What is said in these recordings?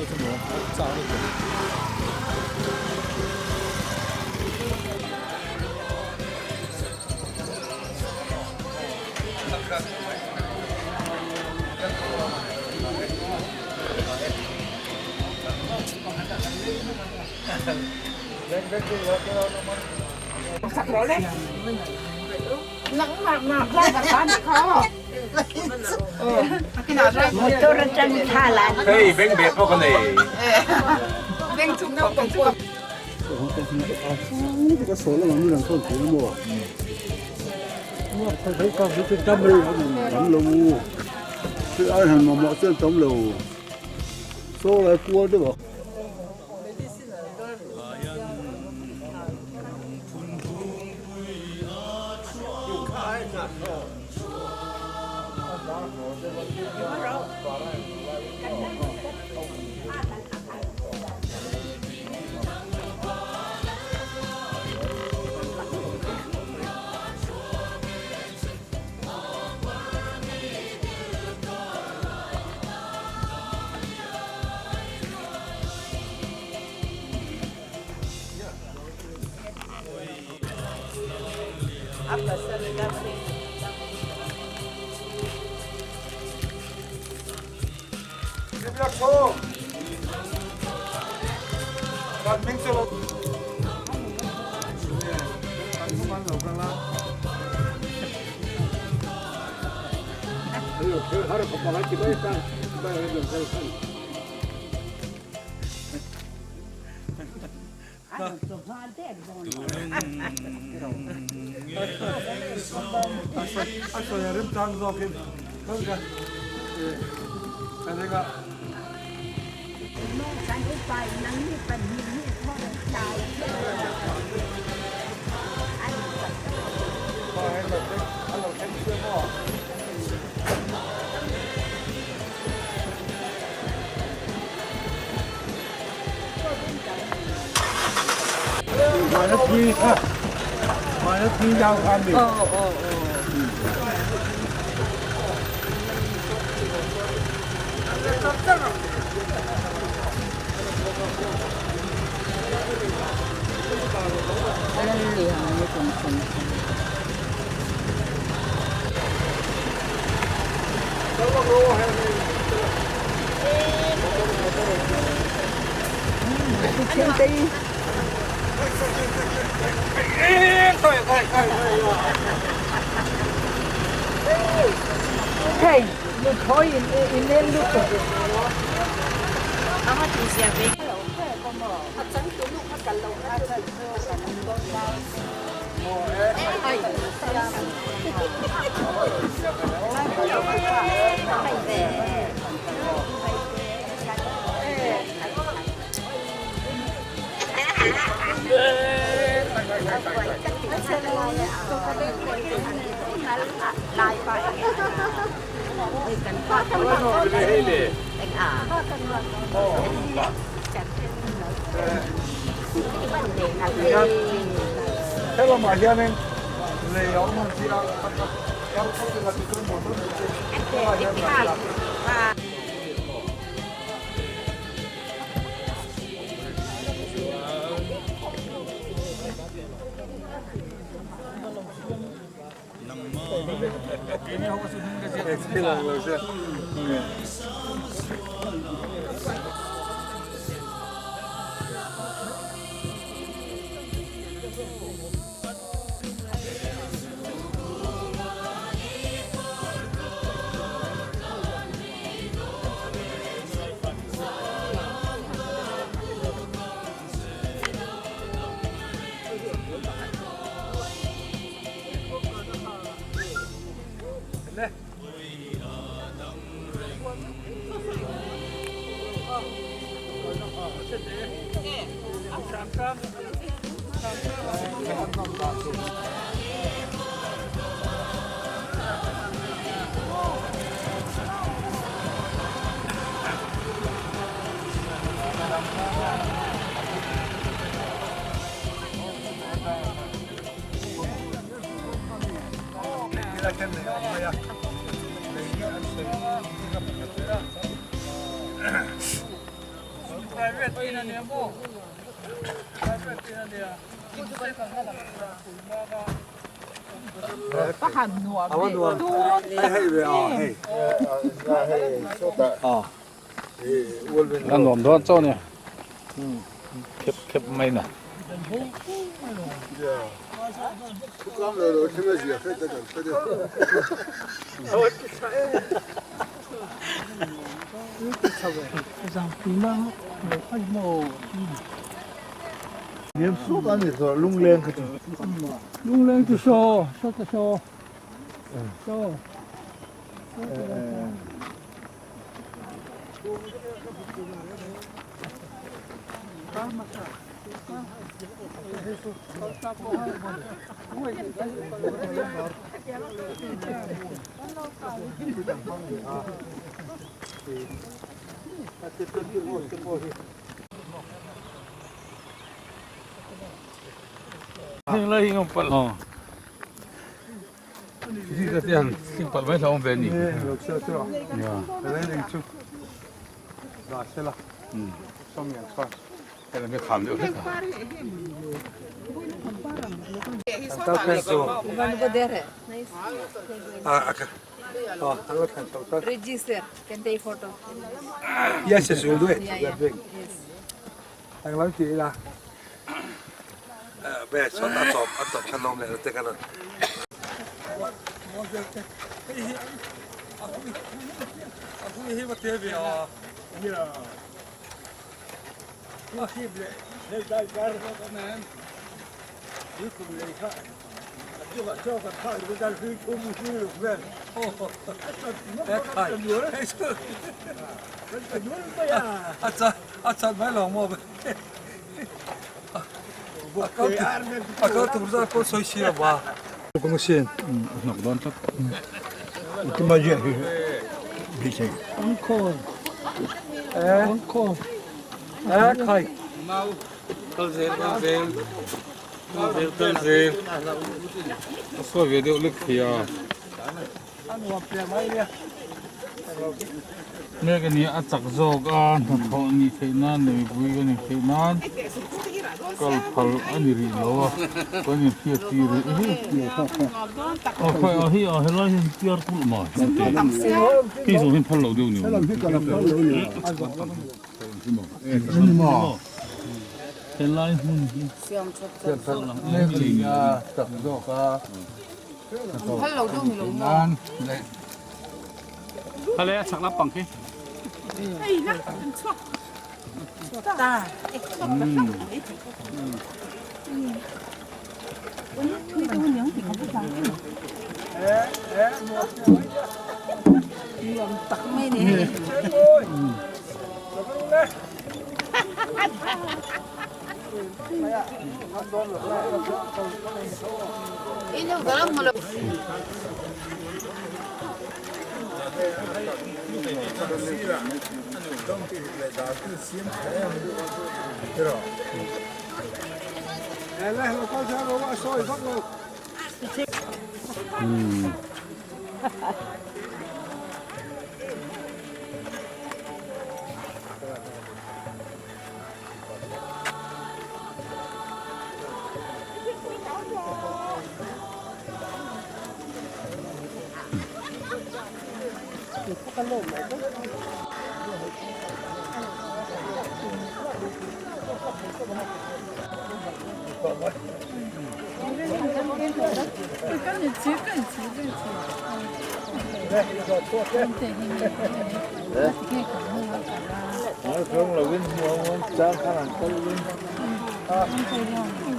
na chu maw chak lutuk. Hei bengbeh pawh ka nei. Helamah hianin lei a awm ang chi a, A nuam dawn chaw nia khep khep mai na. Lungleng chu saw saw ta saw saw. Register can take photo. Yes, yes, we'll do it. Yeah, yeah. Yes. Ang lam ti la. Be shot a chawp a chawp khan awm leh te khan. A chat mai lo maw a kal tur zat pawh sawi si lo va. Kal zel kal zel kal zel kal zel a sawi ve deuh lek thei a. Mek a ni a chak zawk a hnathawh nih theih nan leh mipui ka nih theih nan kal phal a ni rih lo a kan inhriat tir rih hi aw khawi ah hi ah helai hian piar kulh mai hei zawng hian phal loh deuh ni awm helai hmun hi Hale a chak lampang khi.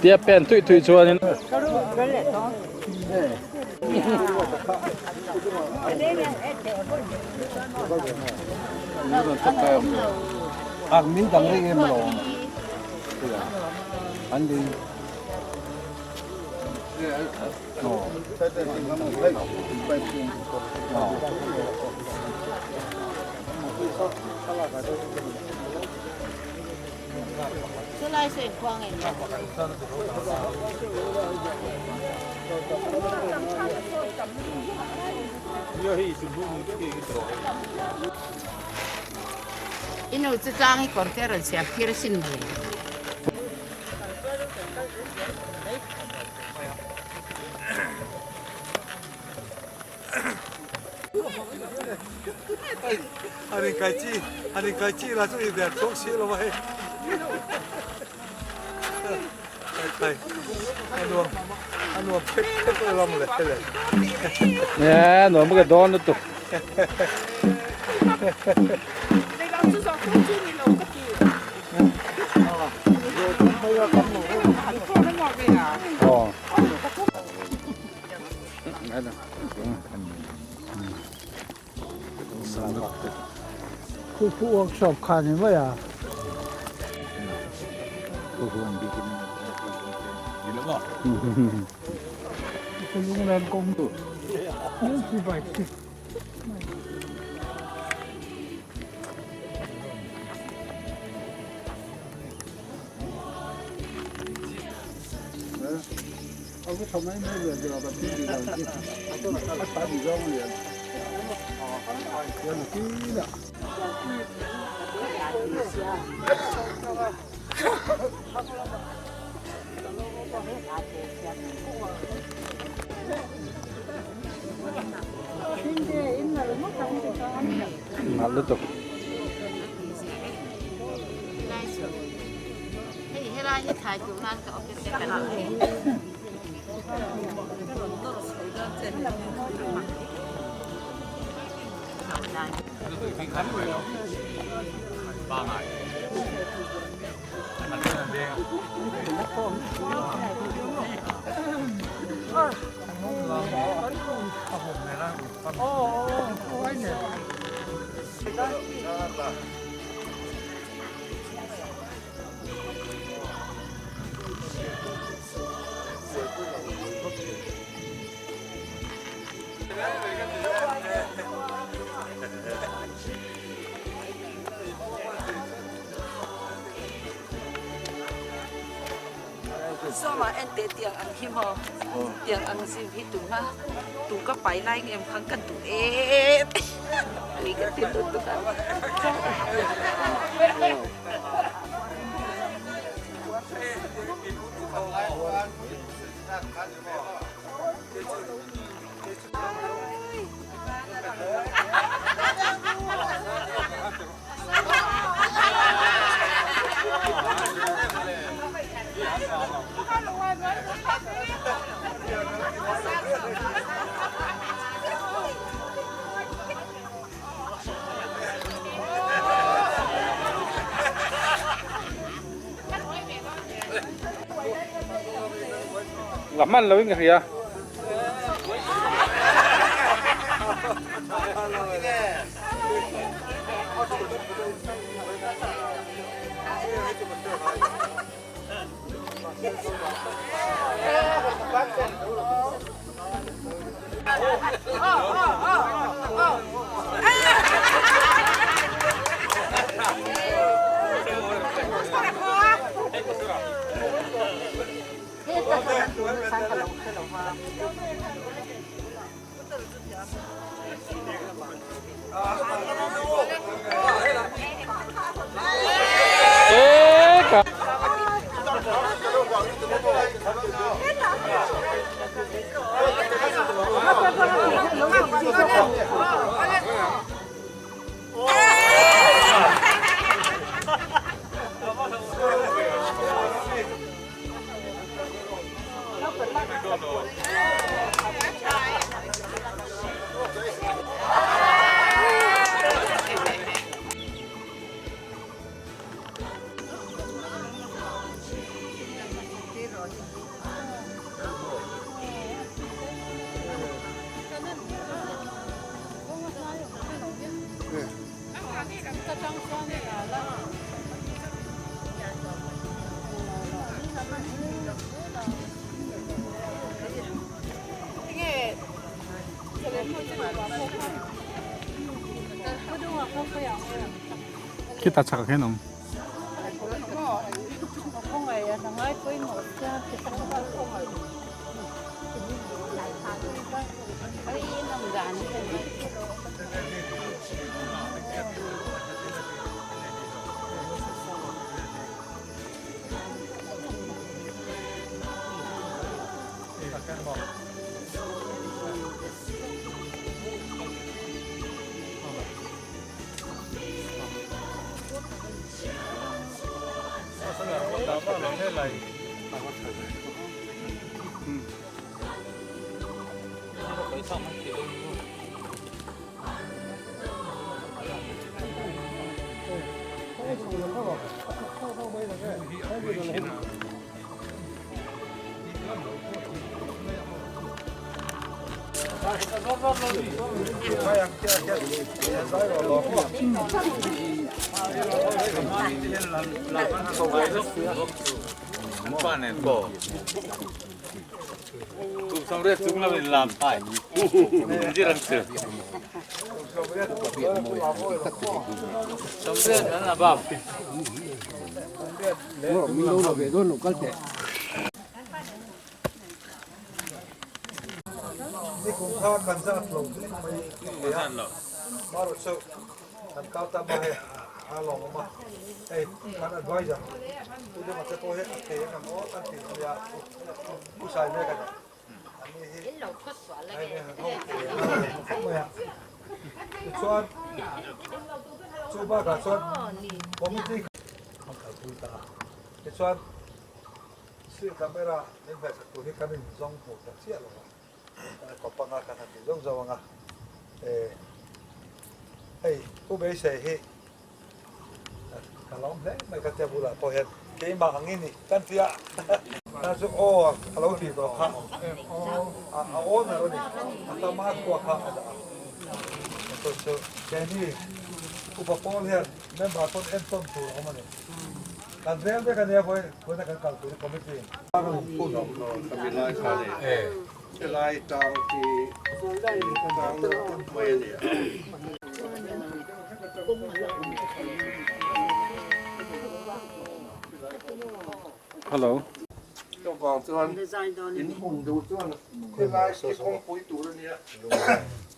Tia pen tui tui chuanin. Min dang reng em lo. An ding. I nu chu tlang hi kawr te a rawn siam phir asin mawle. Nè, nó mới cái đón nó tục. Ờ. Khu khu workshop kha ni mai a. Nalh lutuk. Hei helai hi thlai tur nan ka office te kan nei. Sawma en teh tiang ang hi maw tiang ang zim hi tum a tu ka pai lai ngem khang ka duh em tui ka ti lutuk a. La hman lo in ka hria. Khita chak hian awm. Nikum kha kan zat lo hle mai i a, marawh chu kan kal ta mai a lawm awm a, hei kan advisor Pu Dema te pawh hi a thei ang em aw kan tih mai a, Pu Sai mek a ni, an ni hi hei han ho thei ang a lawm khawp mai a, tichuan chu bakah chuan committee kan kalpui ta a, tichuan Sir camera min hmaisak tur hi kan in zawng hmuh ta chiah lo a, kan kawp anga kan han ti zauh zauh anga eh hei Pu Beisei hi ka lawm hle mai ka tia bulah pawh hian keimah ang i ni kan tia ta chu aw a lo ti tawh kha a owner a ni a tama khua kha a dah a chu chu keini upa pawl hian member pawn entawn tur a awm a ni. Kan vel vek a nia vawiin a kan kal tur committee. Helai tang hi tang mai a ni a. Hello. Chuvang chuan in hmun duh chuan helai hi kawngpui tur a nia.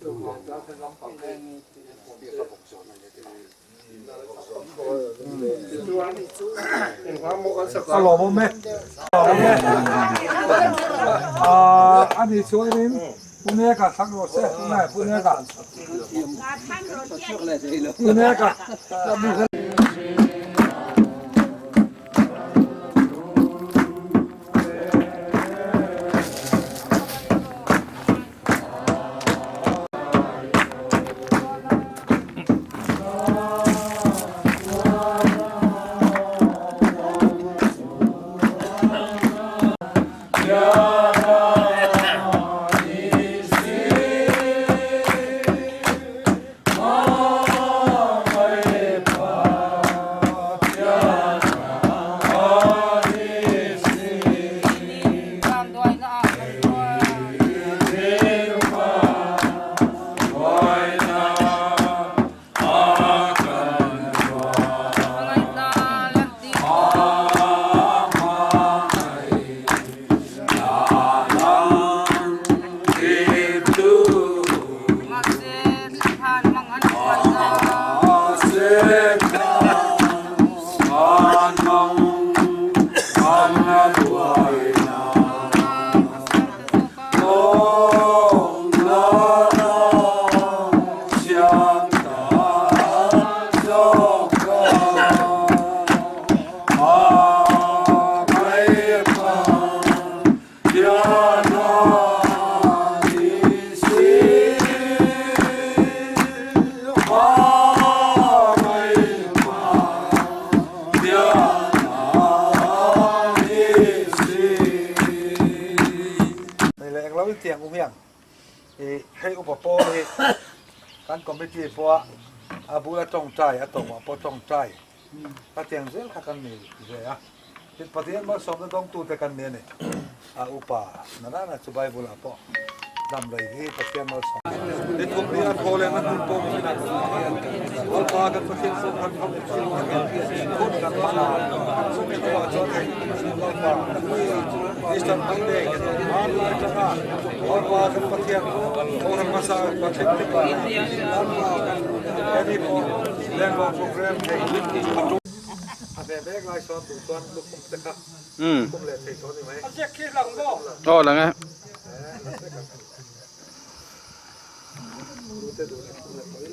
Chuvang chuan helam pang hi. A lawmawm e. A ani chuanin Puneka thlang rawh se, tunlai Puneka. Puneka. Nei leh englo in tiang um hian ih hei upa pawl hi kan committee pawha a bula tawngtai a tawpah pawh tawngtai ka tiang zel kha kan nei ve a tin Pathian malsawmna dawngtute kan ni a ni a upa nana chu Bible ah pawh dam rei hi Pathian malsawm ni thum hi a thaw leh na hmun pawh min a Lalpa kan Pathian pawh kan kham hun kan hman a chumi hnuah chuan hei Lalpa Easter Monday hmanlai tanga Lalpa kan Pathian Kohhran hmasa kan thleng tek a Lalpa kan Eni pawh Lenglo program hei a tum a ve mek lai sawn duh chuan lukhum te kha khum leh thei tawh a ni mai. Aw lang e.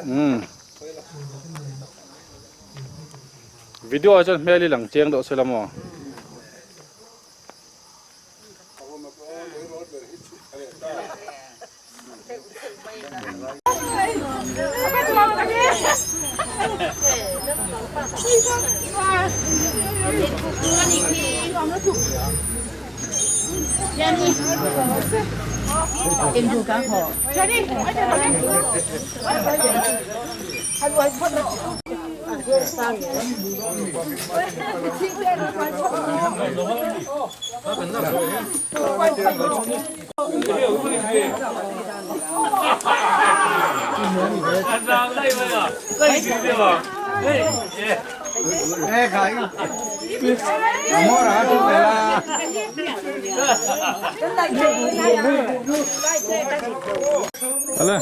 Umm. Video ah chuan hmel hi lang chiang deuh se la maw? Ala.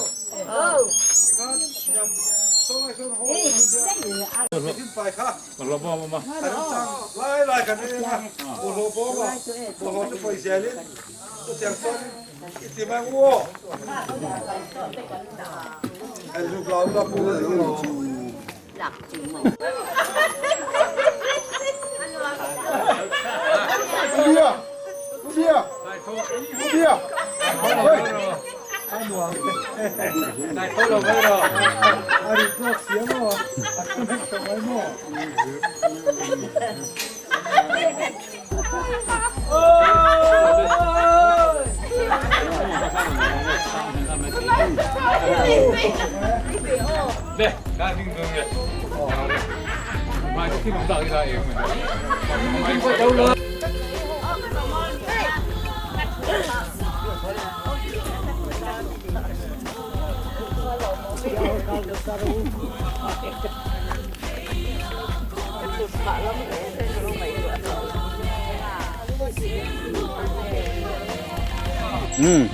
Umm.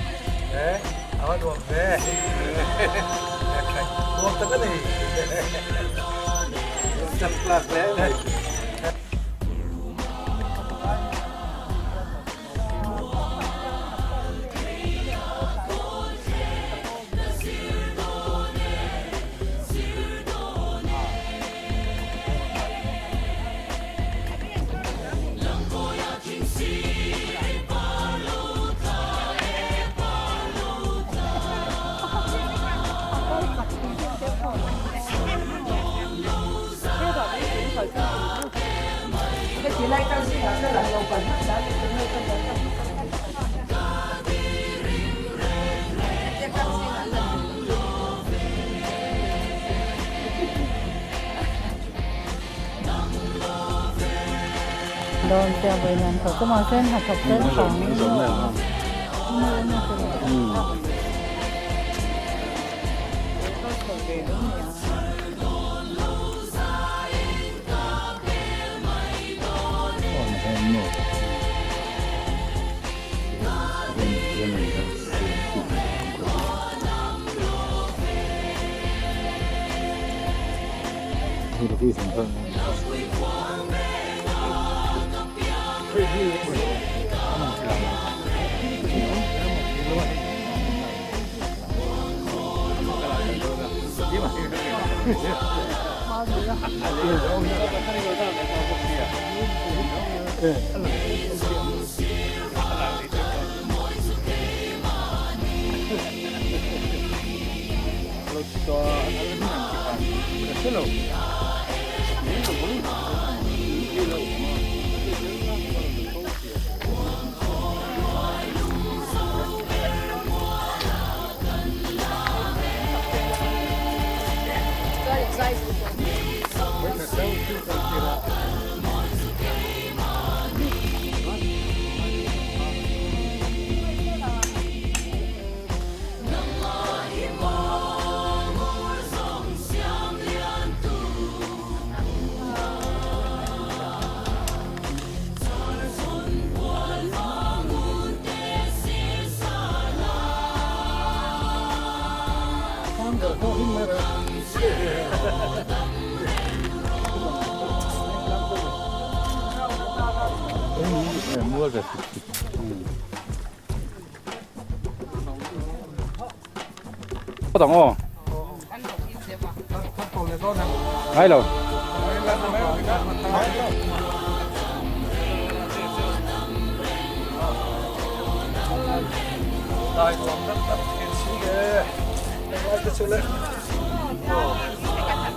Dang aw. Ngai lo.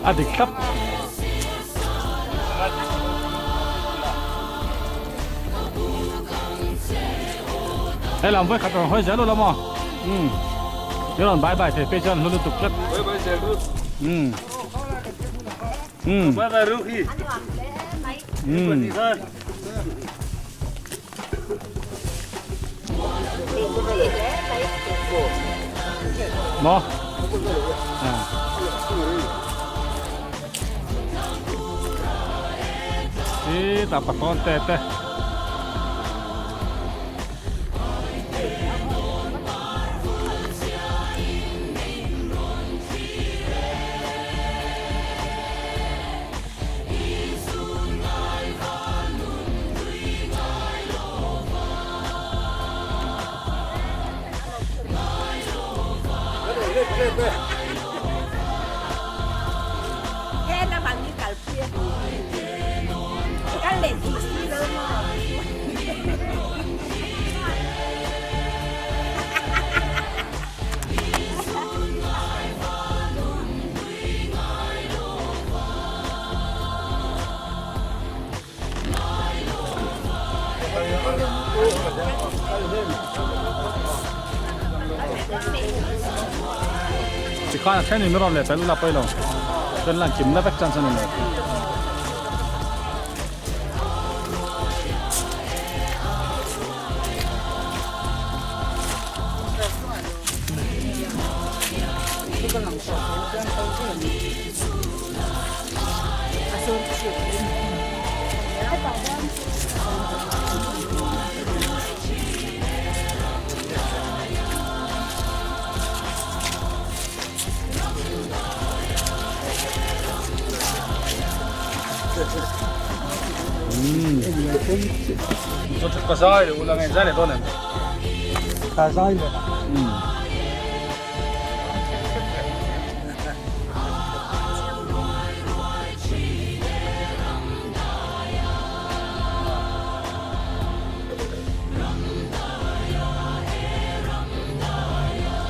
A dik thlap. Hei lam vawi khat rawn hawi zel ula maw? Umm. Min rawn bye bye thei phei chuan hlu lutuk tlat. Bye bye zel ru. Umm. Umm. Bye bye ru khi. Umm. Maw? Ah. Hi ta pathawn te te. Tikhan a thenin min rawn leh pel ula pawi lo chuan lan kim na vek chance a ni mai. Ka zai le ula nge zai le dawn em? Ka zai le.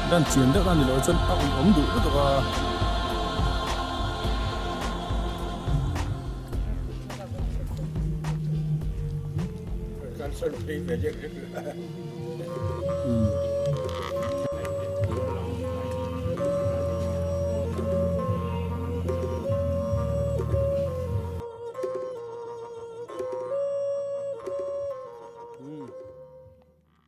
Dan chian deuh a ni loh chuan a awm duh lutuk a.